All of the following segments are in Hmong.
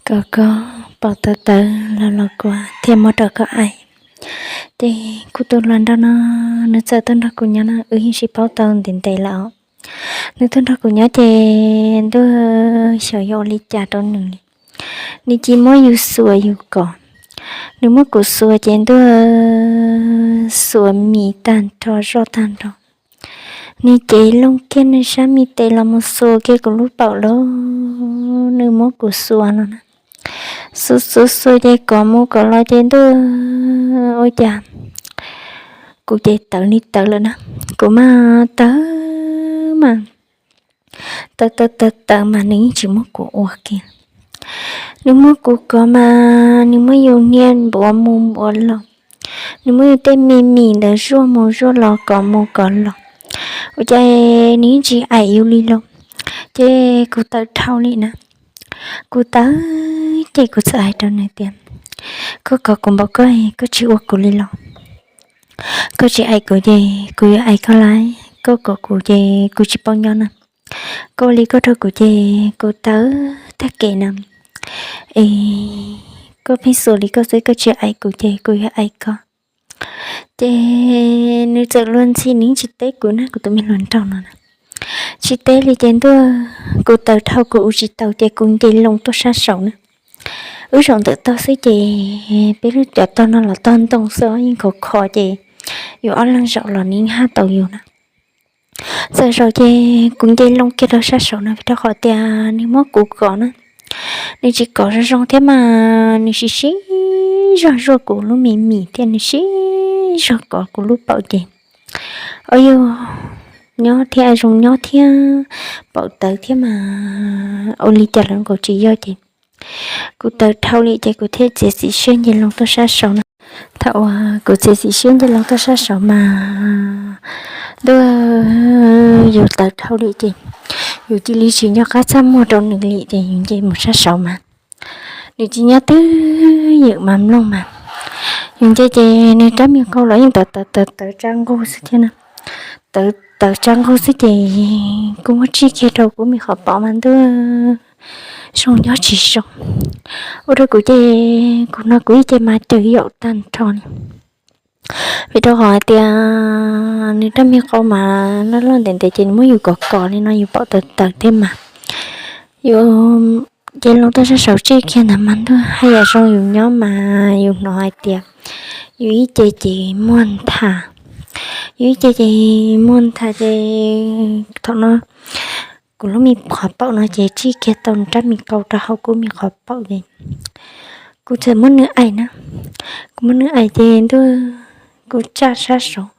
kom koj pom tawv tawv los los kuv thiaj muab rau koj aim. Ces kuv tus hluas nraug no, nws txawm tuaj nrog kuv nyob no wb yeej sib paub tau ntev ntev lawm os. Nws tuaj nrog kuv nyob ces ntuj, xyov yuav ua li cas rau nws li. Nws cia muab yus xuas yus kov, nws muab kuv xuas ces ntuj, xuas mis tag nrho zoj tag nrho. Nws cev loo kiag nws sab me tes los mus xuas kiag kuv lub paum lawm, nws muab kuv xuas no na. Xuas xuas xuas ces kov mus kov los ces ntuj, ua cas kuv ces tawv li tawv lawm na. Kuv mas tawv mas tawv tawv tawv tawv mas nws yeej tsis muab kuv ua kiag. Nws muab kuv kov mas nws muab yus niaj npuav mus npuav los, nws muab yus tej me mis ntawd zuaj mus zuaj los kov mus kov los. Ua cas nws yeej tsis aim yus li los, ces kuv tawv dhau li na. Kuv tawv ces kuv txawm hais rau nws tias, koj kov kuv npaum koj, koj tsis ua kuv li los? Koj tsis aim kuv ces kuv yuav aim koj lawm, koj kov kuv ces kuv tsis paub nyob na. Koj ua li koj rau kuv ces kuv tawv tag kev na. Es koj pheej xuas li koj xwb, koj tsis aim kuv ces kuv yuav aim koj. Ces nws txawm luag ntxhi, nws tsis teb kuv na, kuv tus me hluas nraug no na. Tsis teb li ces ntuj, kuv tawv dhau kuv ua tsis tau ces kuv nce loo tuaj sab saud na. Wb zaum ntawm tog xwb ces peb lub cov tog no los tog ntoo xwb, yeej khov kho ces yus ob leeg zaum los nws yeej haj tau yus na. Txawm zaum ces kuv nce loo kiag rau sab saud no vim rau qhov tias nws muab kuv kov na. Nws tsis kov zoo zoo thiab mas nws siv siv zog zuaj kuv lub me mis thiab nws siv zog kov kuv lub paum ces, o yog, nyob thiab zoo nyob thiab, paum tawv thiab mas ua li cas los nkaus tsis yog ces kuv tawv dhau li ces kuv thiaj txiav txim siab nce loo tuaj sab saud na. Thaum uas kuv txiav txim siab nce loo tuaj sab saud mas ntuj, yus tawv dhau li ces yus cia li tsis nco qab txaj muag rau nws li ces yus nce mus sab saud mas nws tsis nyob twj ywm mas mloog mas. Yus nce ces nws rab me qau los yeej tawv tawv tawv tsa nqug xwb thiab na. Tawv tsa nqug xwb ces kuv muab tsij kiag rau kuv me qhov paum mas ntuj, zoo nyob tsis zoo. Ua rau kuv ces kuv no kuv ib ce mas caws yaum tag nrho li. Vim rau qhov hais tias nws rab me qau mas loj loj ntev ntev ces nws muab yus kov kov li no yus paum tawv tawv thiab mas. Yus nce loo tuaj sab saud tsij kiag ntawd mas ntuj, haj yam zoo yus nyob mas yus hnov hais tias yus ib ce ces muag nthav. Yus ib ce ces muag nthav ces thaum no kuv lub me qhov paum no ces tsij kiag tau nws rab me qau rau hauv kuv me qhov paum ces kuv txawm muab nws aim na. Kuv muab nws aim ces ntuj, kuv tsaj sab saud,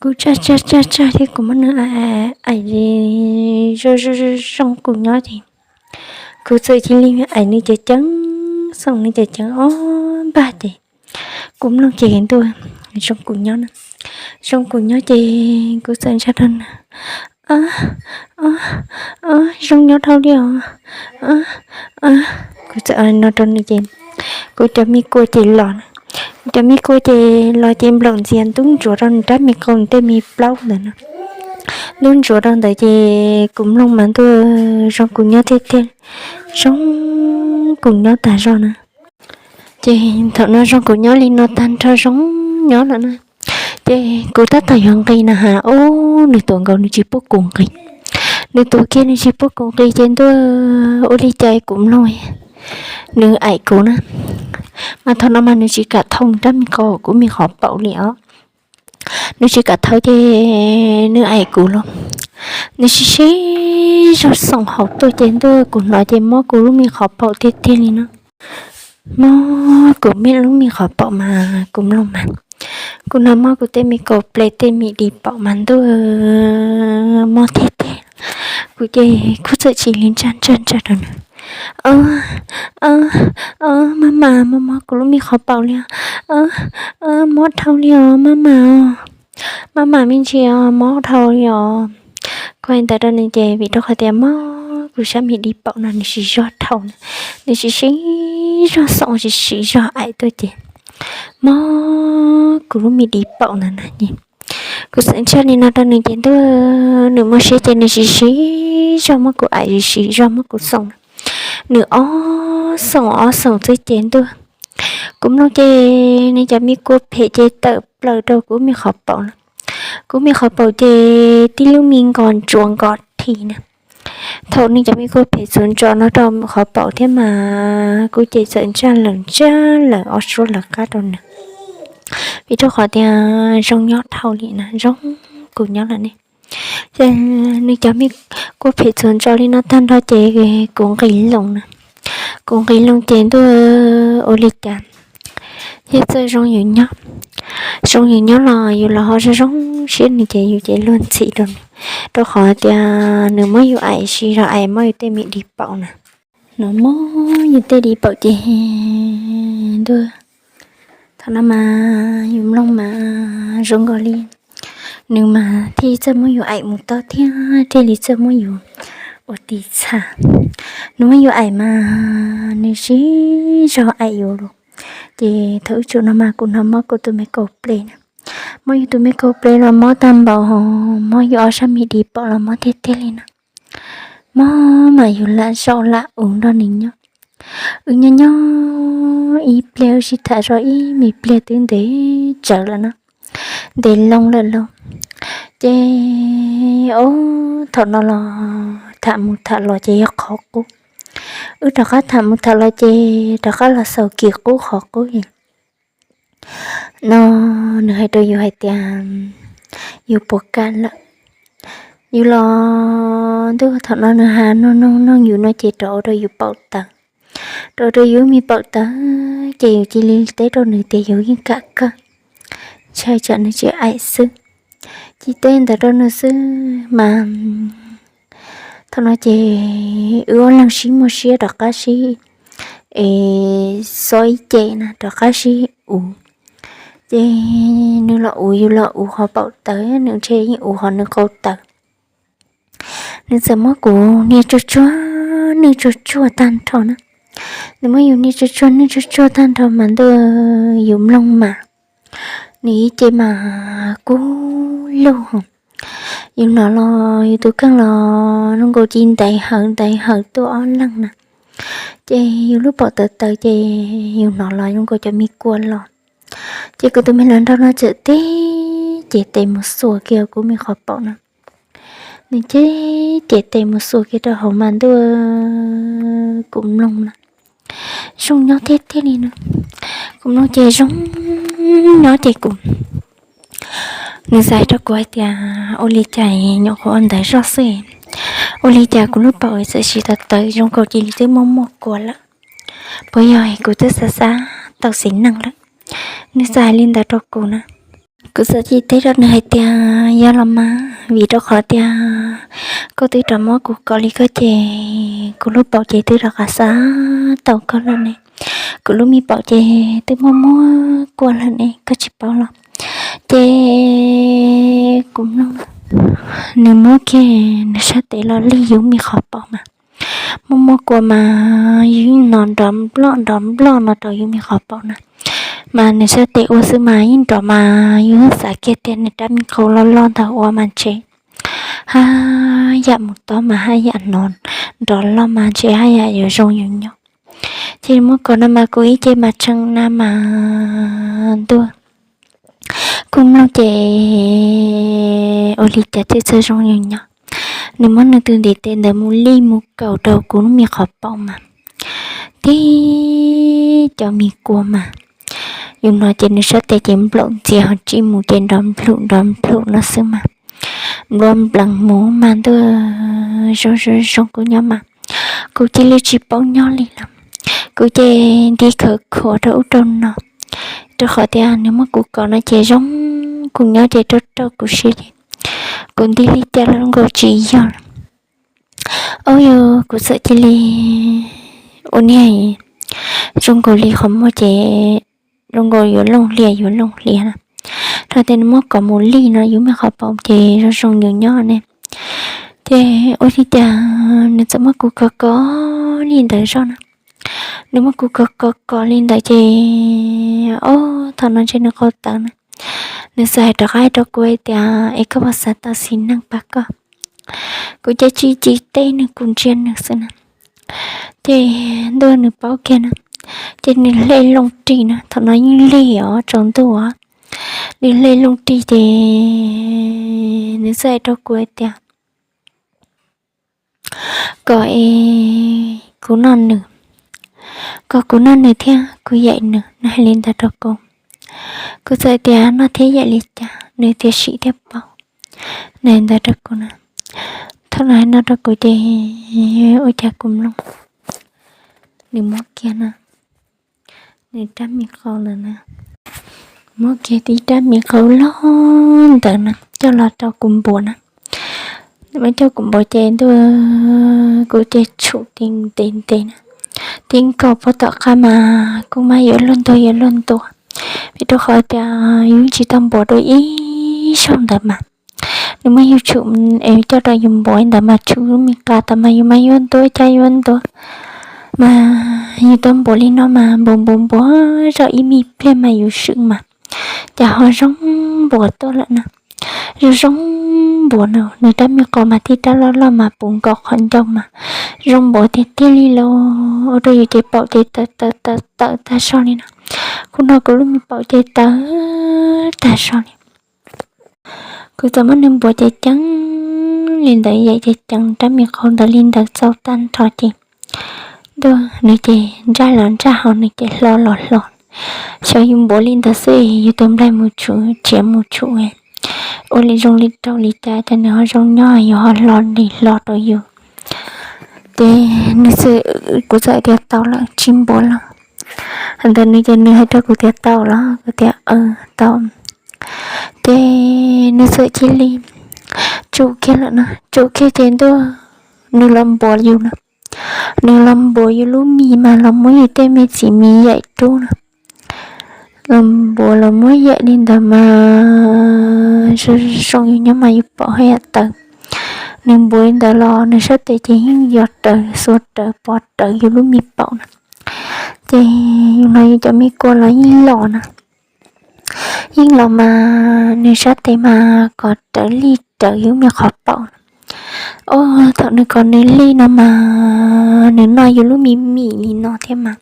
kuv tsaj tsaj tsaj tsaj thiab kuv muab nws aim aim zoo zoo zoo kuv nyob ces kuv txawm cia li aim nws ceev ceev, xoom nws ceev ceev ob npag ces kuv mloog ces ntuj, zoo kuv nyob na. Zoo kuv nyob ces kuv txawm ntshai rau nws, zoo nyob dhau li os. Kuv txawm no rau nws ces kuv cov me kua ces los, kuv cov me kua ces los ces nplaum ntxias ntub ntsuav rau nws rab me qau nws tej me plaub ntawd no. Ntub ntsuav rau ntawd ces kuv mloog mas ntuj, zoo kuv nyob tiag tiag, zoo kuv nyob tas zog na. Ces thaum no zoo kuv nyob li no tag nrho zoo nyob lawm na. Ces kuv tab tom yuav nqis na has, ub, nws tuav nkaus nws tsis pub kuv nqis. Nws tuav kiag nws tsis pub kuv nqis ces ntuj, ua li cas kuv mloog nws aim kuv na. Mas thaum no mas nws tsis kam thau rab me qau kuv me qhov paum li os. Nws tsis kam thau ces nws aim kuv los. Nws siv siv zog xoom hauv tuaj ces ntuj, kuv hnov ces mob kuv lub me qhov paum tiag tiag li no. Mob kuv me lub me qhov paum mas kuv mloog mas, kuv hnov mob kuv tej me kaum ple tej me di paum mas ntuj, mob tiag tiag. Kuv ces kuv txawm cia li ntsaj ntsaj ntsaj rau nws, maj mam, mob mob kuv lub me qhov paum li os, mob dhau li os maj mam os, maj mam me ntsis os, mob dhau li os. Kuv hais ntawd rau nws ces vim rau qhov tias mob kuv sab me di paum no nws siv zog dhau na, nws siv siv zog xoom siv siv zog aim tuaj ces mob kuv lub me di paum ntawd na. Kuv txawm ntsaj li no rau nws ces ntuj, nws muaj siab ces nws siv siv zog muab kuv aim, siv siv zog muab kuv xoom. Nws ob xoom ob xoom xwb ces ntuj, kuv mloog ces nws cov me kua phem ces tawm plaws rau kuv me qhov paum na. Kuv me qhov paum ces tib lub me nkos ntsuas nkos thi na. Thaum nws cov me kua phem txuas ntsos no rau qhov paum thiab mas kuv ces txawm ntsaj lawm ntsaj lawm ob suab lawv qab rau nws, vim rau qhov tias zoo nyob dhau li na, zoo kuv nyob lawm ne. Ces nws cov me kua phem txuas ntsos li no tag nrho ces kuv nqis loo na. Kuv nqis loo ces ntuj, ua li cas thiaj txawj zoo yus nyob. Zoo yus nyob los yus los ho zoo zoo siab nws ces yus ces luag ntxhi rau nws, rau qhov tias nws muab yus aim si zog aim mob yus tej me di paum na. Nws mob yus tej di paum ces ntuj, thaum no mas yus mloog mas zoo nkaus li nws mas thiaj li txawj muab yus aim mus tod thiab thiaj li txawj muab yus ua tiv txha. Nws muab yus aim mas nws siv zog aim yus lus. Ces thaum ib tsum no mas kuv hnov mob kuv tus me kaus ples na, mob yus tus me kaus ples los mob tag npaum, mob yus ob sab me di paum los mob tiag tiag li na. Mob mas yus lam zaum lam ua nrog nws nyob. Wb nyob nyob ib pliag wb sib tham zog ib me pliag twb ntev tsawv lawm na, ntev loo lawm lauj. Ces ob thaum no los tham mus tham los ces yog qhov qub. Wb rov qab tham mus tham los ces rov qab los xaus kis qub qhov qub no. Nws hais rau yus hais tias yus puas kam lawm. Yus los ntuj, thaum no nws has noog noog noog yus no ces rov ua rau yus paum tawv. Rov ua rau yus me paum tawv ces yus cia li teb rau nws tias yus yeej kam kawg, ntshai tsam nws tsis aim xwb. Cia teb ntawd rau nws xwb mas thaum no ces wb ob leeg sib muaj siab rov qab sib es xob ib ce na, rov qab sib uv. Ces nws los uv yus los uv qhov paum tawv, nws ntshe yeej uv qhov nws qau tawv. Nws txawm muab kuv niaj tsuag tsuag, niaj tsuag tsuag tag nrho na. Nws muab yus niaj tsuag tsuag, niaj tsuag tsuag tag nrho mas ntuj, yus mloog mas nws ib ce mas kub lug. Yus hnov los yus tus kheej los zoo nkaus ci ntaiv hawv ntaiv hawv tuaj ob leeg na. Ces yus lub paum tawv tawv ces yus hnov los zoo nkaus cov me kua los. Ces kuv tus me hluas nraug no txawm tib ces tes mus xuas kiag kuv me qhov paum na. Nws ces ces tes mus xuas kiag rau hauv mas ntuj, kuv mloog na, zoo nyob tiag tiag li na. Kuv mloog ces zoo nyob ces kuv, nws xav hais rau kuv hais tias ua li cas nyuam qhuav ua ntawv zoj xwb, ua li cas kuv lub paum txawm siv tawv tawv zoo nkaus cia li twb muaj muaj kua lawm, puas yog kuv twb xav xav tau xis neej lawm. Nws xav hais li ntawd rau kuv na. Kuv txawm cia teb rau nws hais tias yog los mas, vim rau qhov tias koj twb rov muab kuv kom li koj ces kuv lub paum ces twb rov qab xav tau koj lawm ne. Kuv lub me paum ces twb muaj muaj kua lawm ne, koj tsis paub los? Ces kuv mloog, nws muab kiag nws sab tes los lig yus me qhov paum mas muaj muaj kua mas yus yeej hnov nrov nploj nrov nploj no rau yus me qhov paum na. Mas nws sab tes ua xwb mas yeej nrov mas yus yeej xav kiag tias nws rab me qau loj loj ntawd ua mas ntshe haj yam mus tob mas haj yam hnov nrov loj mas ntshe haj yam yuav zoo yus nyob. Ces muab kom no mas kuv ib ce mas tshee na mas ntuj, kuv mloog ces ua li cas thiaj txawj zoo yus nyob. Nws muab nws tus ntiv tes ntawd mus lij mus kaus rau kuv lub me qhov paum mas tib cov me kua mas yus hnov ces nws sab tes ces nplaum ntxias ho tsis mus ces nrov nplhum nrov nplhum no xwb mas nplua nplees mus mas ntuj, zoo zoo zoo kuv nyob mas kuv cia li tsis paub nyob li lawm. Kuv ces nti khawv khuav rau ub rau no, rau qhov tias nws muab kuv kom no ces zoo kuv nyob ces rau rau kuv siab ces kuv nti li cas los zoo nkaus tsis yog lawm. Au yog kuv txawm cia li ua niag zoo nkaus li qhov muag ces zoo nkaus yuav looj hlias yuav looj hlias na. Rau tias nws muab kom mus lij no yus me qhov paum ces zoo zoo yus nyob ne. Ces ua li cas nws txawm muab kuv kov kov li ntawd zoj na. Nws muab kuv kov kov kov li ntawd ces ob thaum no ntshe nws qau tawv na. Nws txawm hais rov qab hais rau kuv hais tias es koj puas xav tau xis neej pab koj? Kuv ces tsis tsis teb nws, kuv ntsia nws xwb na. Ces ntuj nws paub kiag na, ces nws hle loo rig na, thaum no yeej lig os tsaus ntuj os, nws hle loo rig ces nws txawm hais rau kuv hais tias kom es kuv noj nws, kom kuv noj nws thiab kuv yaim nws, nws hais li ntawd rau kuv. Kuv txawm tias noj thiab yaim li cas nws tias sim thiab paub, nws hais ntawd rau kuv na. Thaum nws hais no rau kuv ces ua cas kuv mloog, nws muab kiag na, nws rab me qau ntawd na, muab kiag tib rab me qau loj ntawd na coj los rau kuv npuav na. Nws muab coj kuv npuav ces ntuj, kuv ces tshum ti ntev ntev na, tib nkaus pog tom qab mas kuv mas yuav luag ntuag yuav luag ntuag, vim rau qhov tias yus tsis tau npuav dua ib zaug ntawd mas nws muab yus tshum es coj rau yus npuav ntawd mas tshum lub me qau tas mas yus mas yuav ntuag cas yuav ntuag. Mas yus tau npuav li no mas npuav npuav npuav zoj ib me pliag mas yus swm mas cas ho zoo npuav tuaj lawm na. Zoo zoo npuav no, nws rab me qau mas tib rab loj loj mas puv nkaus qhov ncauj mas zoo npuav tiag tiag li los ua rau yus ces paum ces tawm tawm tawm tawm tag zog li no. Kuv no kuv lub me paum ces tawm tag zog li. Kuv txawm muab nws npuav ceev ceev li ntawd, yaim ceev ceev rab me qau ntawd li ntawd txaus tag nrho ces ntuj, nws ces ntsaj los ntsaj haus, nws ces hlo los hlo. Xyov yus npuav li ntawd xwb yus tus nplaig mus tshum, tsiav mus tshum, ua li zoo li raug li cas ces nws ho zoo nyob yus ho hlo li hlo rau yus. Ces nws txawm, kuv txawm tias tau lawm tsis npuav lawm. Ntawd nws ces nws hais rau kuv tias tau los, kuv tias tau. Ces nws txawm cia li tsum kiag lawm na, tsum kiag ces ntuj, nws los npuav yus na. Nws los npuav yus lub mis mas los muab yus tej me txiv mis yaim rub na. Los npuav los muab yaim li ntawd mas zoo yus nyob mas yus paum haj yam tawv. Nws npuav li ntawd los nws sab tes ces yeej yog rawv xuas rawv pov rawv yus lub me paum na. Ces yus no yus cov me kua los yeej los na, yeej los mas nws sab tes mas kov rawv li rawv yus me qhov paum. Os, thaum nws kov nws li no mas nws noj yus lub me mis li no thiab mas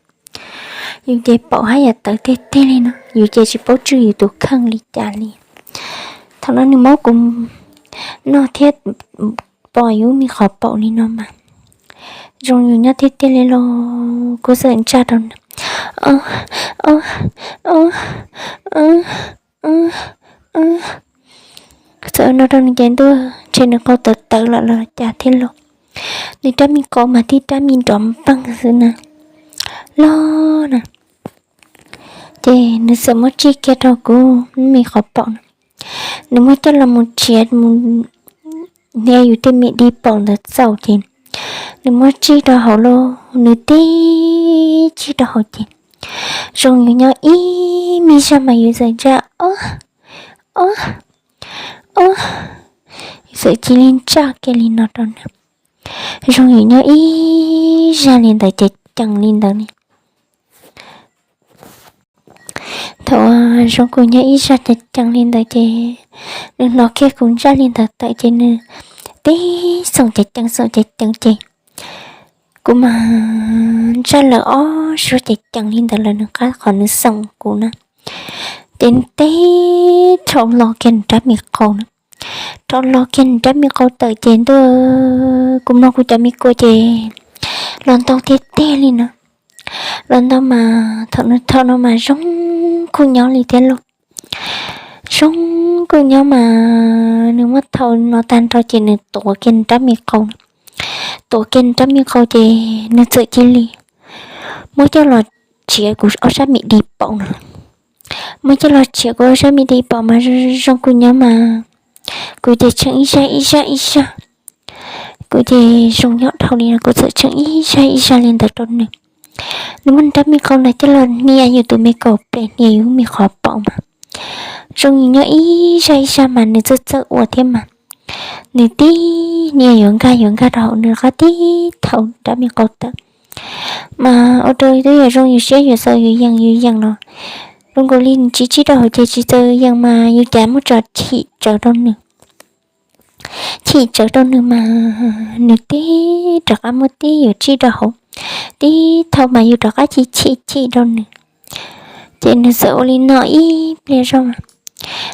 yus ces paum haj yam tawv teg teg li no, yus ces tsis paub tswj yus tus kheej li cas li. Thaum no nws muab kuv noj thiab pov yus me qhov paum li no mas zoo yus nyob tiag tiag li los kuv txawm ntsaj rau nws, txawm no rau nws ces ntuj, ntshe nws qau tawv tawv lawm los cas thiab lauj. Nws rab me qau mas tib rab me nrov npeeg xwb na, loj na. Ces nws txawm muab tsij kiag rau kuv me qhov paum na. Nws muab coj los mus tsiav mus hnia yus tej me di paum ntawd txaus ces nws muab tsij rau hauv lauj, nws tib tsij rau hauv ces zoo yus nyob ib me zag mas yus txawm ntsaj, ob, ob, ob, yus txawm cia li ntsaj kiag li no rau nws. Zoo yus nyob ib zag li ntawd ces ceev li ntawd li. Thaum zoo kuv nyob ib zag ces ceev li ntawd ces nws hnov kiag kuv ntsaj li ntawd tawm ces nws tib xoom ces ceev xoom ces ceev ces kuv mas ntsaj lawm ob suab ces ceev li ntawd lawm nws qab qhov nws xoom kuv na. Ces nws tib rhau lo kiag nws rab me qau na, rhau lo kiag nws rab me qau tawm ces ntuj, kuv mloog kuv cov me kua ces los ntau tiag tiag li na. Los ntau mas thaum nws thau no mas zoo kuj nyob li thiab lauj. Zoo kuj nyob mas nws muab thau no tag nrho ces nws tuav kiag nws rab me qau, tuav kiag nws rab me qau ces nws txawm cia li muab coj los tsiav kuv ob sab me di paum na. Muab coj los tsiav kuv ob sab me di paum mas zoo kuj nyob mas kuv ces tsheej ib zag ib zag ib zag. Kuv ces zoo nyob dhau li no kuv txawm tsheej ib zag ib zag li ntawd rau nws. Nws muab nws rab me qau ntawd coj los hnia yus tus me kaum ples, hnia yus me qhov paum mas zoo yus nyob ib zag ib zag mas nws txawj txawj ua thiab mas nws tib hnia yuav nkag yuav nkag rau hauv nws qab tib thau rab me qau tawm. Mas ua rau twb yog zoo yus siab yus txawv yus yees yus yees los zoo nkaus li nws tsis tsib rau hauv ces tsis txawv yees mas yus cas muab tso chim tsawv rau nws. chim tsawv rau nws mas nws tib rov qab muab tib yam tsij rau hauv, tib thaum mas yus rov qab chim chim chim rau nws. Ces nws txawm ua li no ib pliag zog,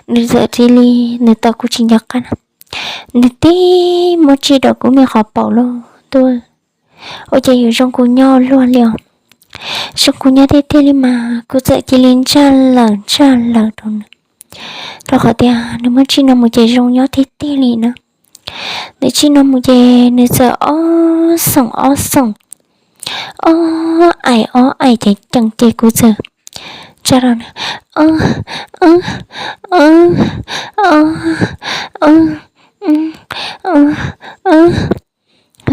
nws txawm cia li, nws tau kuv tsis nco qab na, nws tib muab tsij rau kuv me qhov paum lawm ntuj, ua cas yuav zoo kuv nyob luaj li os. Zoo kuv nyob tiag tiag li mas kuv txawm cia li ntsaj lawm ntsaj lawm rau nws, rau qhov tias nws muab tsij no mus ces zoo nyob tiag tiag li na. Nws tsij no mus ces nws txawm ob xoom ob xoom, ob aim ob aim ces ceem ces kuv txawm tsa rau nws,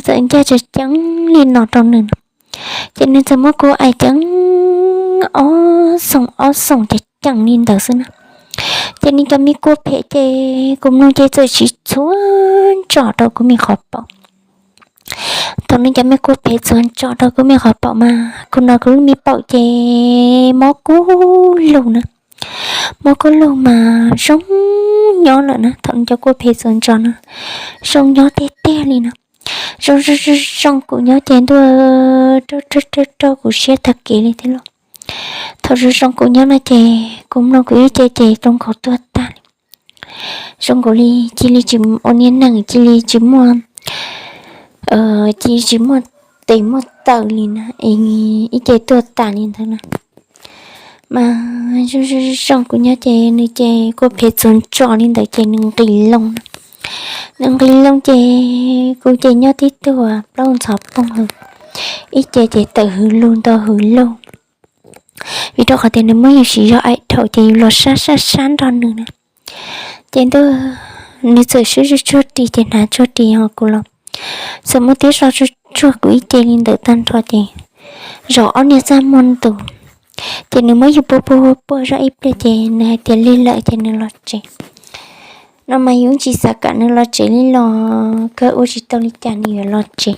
txawm ncaj tseeb ceeb li no rau nws na. Ces nws txawm muab kuv aim ceeb ob xoom ob xoom ces ceem li ntawd xwb na. Ces nws cov me kua phem ces kuv mloog ces txawm siv txhua ntso rau kuv me qhov paum. Thaum nws cov me kua phem txhua ntso rau kuv me qhov paum mas kuv no kuv lub me paum ces mob kub lug na. Mob kub lug mas zoo nyob lawm na, thaum nws cov kua phem txhua ntso no zoo nyob tiag tiag li no. Zoo zoo zoo kuv nyob ces ntuj, rau rau rau kuv siab tag kev li thiab lauj. Thaum zoo zoo kuv nyob no ces kuv mloog kuv ib ce ces zoo nkaus tuag tag li. Zoo nkaus li cia li tsis ua niag neeg cia li tsis muaj, cia li tsis muaj tes muaj taw li na, ib ce tuag tas li ntawd na. Mas zoo zoo kuv nyob ces nws ces kua phem txhua ntso li ntawd ces nws nqis loo na. Nws nqis loo ces kuv ces nyob tib tug plaub ntxhov poog lawm, ib ce ces tawm hwv lug nto hwv lug, vim rau qhov tias nws muab yus siv zog aim dhau ces yus los sab sab sab nrog nws na. Ces ntuj, nws txawm swb tsuag tsuag ris ces hnav tsuag ris ho kuv los txawm muab tib so tsuag tsuag kuv ib ce li ntawd tag nrho ces zaum ob niag txaj muag ntus, ces nws muab yus puag puag puag zoj ib pliag ces nws hais tias lig lawm ces nws los tsev. No mas yus tsis xav kam nws los tsev li los kawg ua tsis tau li cas nws yuav los tsev.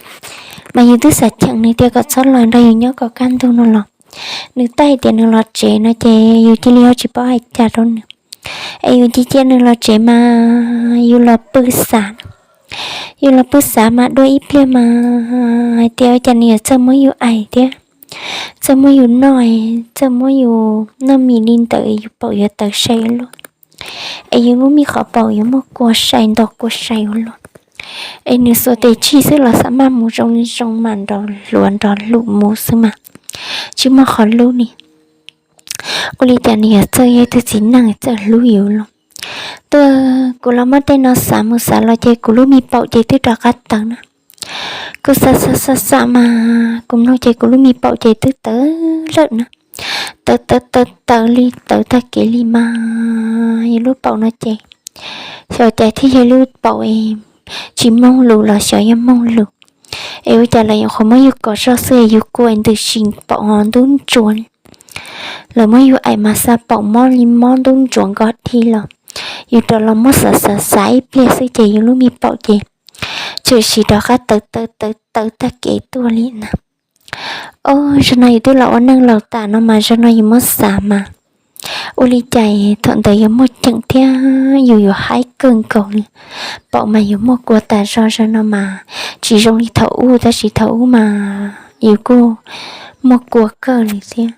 Mas yus twb xav cheem nws tias kom txhob los nrog yus nyob kom kaj ntug no los nws tau hais tias nws los tsev no ces yus cia li ho tsis paub hais cas rau nws. Es yus cia cia nws los tsev mas yus los pw xav, yus los pw xav mas dua ib pliag mas hais tias ua cas nws yuav txawj muab yus aim thiab, txawj muab yus noj, txawj muab yus noj mis li ntawd yus paum yuav tawv sai ua luaj, es yus lub me qhov paum yuav muaj kua sai nto kua sai ua luaj. Es nws xuas tes tsij xwb los xav maj mus zoo li zoo mas nrov hluav nrov hlum mus xwb mas tsis muaj qhov hlub li. Ua li cas nws yuav txawj yog ib tug txiv neej txawj hlub yus los? Tuaj kuv los muab tej no xav mus xav los ces kuv lub me paum ces twb rov qab tawv na. Kuv xav xav xav xav mas kuv mloog ces kuv lub me paum ces twb tawv lawm na. Tawv tawv tawv tawv li tawv tag kev li mas yus lub paum no ces xyov cas thiaj yog lub paum es tsis moog lus los xyov yog moog lus. Es ua cas los yus qhuav muab yus kov zog xwb es yus kua ntws si paum ho ntub ntsuav. Lawv muab yus aim mas xa paum mob li mob ntub ntsuav nkaus dhi los yus rov los muab xav xav xav ib pliag xwb ces yus lub me paum ces tshwm sim rov qab tawv tawv tawv tawv tag kev tuaj li na. Os, zaum no yus twb los ua neej laus tas no mas zaum no yus muab xav mas ua li cas thaum ntawd yuav muaj ceem thiab yus yuav haib kawg nkaus li. Paum mas yus muaj kua tas zog, zaum no mas tsis zoo li thaum ub, tab sis thaum ub mas yus kuj muaj kua kawg li thiab.